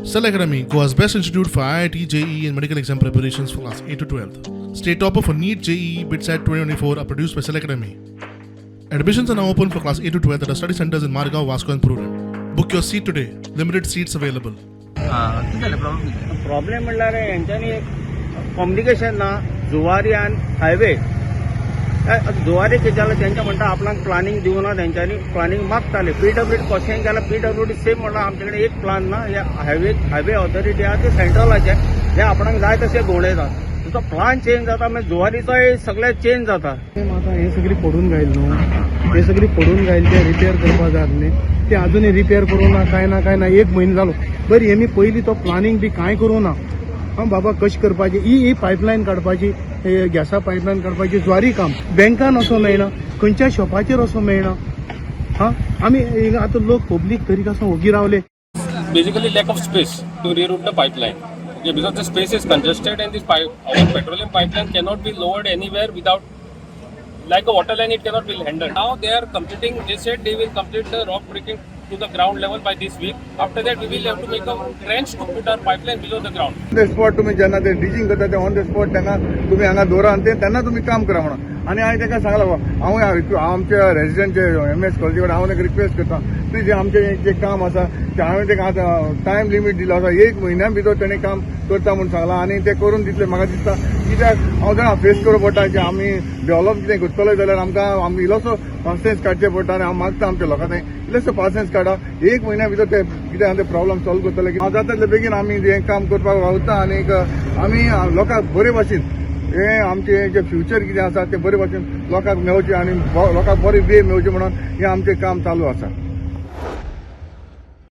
Cell Academy, Goa's best institute for IIT, JEE, and medical exam preparations for class 8 to 12. State topper for NEET, JEE, BITSAT 2024 are produced by Cell Academy. Admissions are now open for class 8 to 12 at our study centers in Margao, Vasco, and Prudent. Book your seat today. Limited seats available. हां, कितें जालें? Problem कितें? Problem म्हणल्यार हेंच्यांनी communication ना जुवारी आनी highway. Zuari कितें जालें, तेंचे म्हणटा आपणाक प्लानींग दिवना. तेंच्यांनी प्लानींग मागताले पीडब्ल्यूडी. कशेंय केल्यार पीडब्ल्यूडी सेम म्हणल्यार आमचे कडेन एक प्लान ना. हे हायवे ऑथॉरिटी आहा ते सेंट्रलाचे, हे आपणाक जाय तशें घुंवडायतात. तुजो प्लान चेंज जाता, मागीर जुवारीचोय सगळें चेंज जाता. आतां हें सगळी पडून घायल न्हू, हे सगळी पडून घायल, ते रिपेर करपा जाय आसली, ते अजूनय रिपेर करूं ना, कांय ना, कांय ना. एक म्हयनो जालो. बरें, हेमी पयलीं तो प्लानींग बी कांय करूं ना. आं बाबा, कशें करपाची ही ही पायपलायन काडपाची, हे गॅसा पायपलायन काडपाची ज्वारी काम बँकान वचों मेळना, खंयच्या शॉपाचेर वचों मेळना. हां, आमी हिंगा आतां लोक पब्लीक तरी कसो ओगी रावले. Basically lack of space to reroute the pipeline. Okay, because the space is congested and this pipe, our petroleum pipeline cannot be lowered anywhere without, like a water line, it cannot be handled. Now they are completing, they said they will complete the rock breaking to the ground level by this week. After that, we will have to make a trench to put our pipeline below the ground. On the spot तुमी जेन्ना ते डिजींग करता ते on the spot तेन्ना तुमी हांगा दवरा आनी ते तेन्ना तुमी काम करा म्हणून. आनी हांवें ताका सांगलां, बाबा हांव आमच्या रेजिडंटचे एम एस कॉलेजी कडेन हांव ताका रिक्वेस्ट करता, प्लीज, आमचें जें काम आसा तें हांवें ताका आतां टायम लिमीट दिलो आसा. एक म्हयन्या भितर तेणें काम करता म्हूण सांगलां आनी तें करून दितलें म्हाका दिसता. कित्याक हांव जाणा, फेस करप पडटा की आमी डेव्हलप कितें करतले जाल्यार आमकां आमी इल्लोसो पासियेंस काडचें पडटा. आनी हांव मागता आमच्या लोकां थंय, इल्लेसो पासियेंस काडा. एक म्हयन्या भितर ते कितें आहा ते प्रॉब्लम सॉल्व करतले. हांव जाता तितले बेगीन आमी हें काम करपाक वावुरता आनी आमी लोकांक बरे भाशेन हे आमचे जे फ्युचर कितें आसा तें बरे भाशेन लोकांक मेळचें आनी लोकांक बरे वे मेळचे म्हणून हें आमचें काम चालू आसा.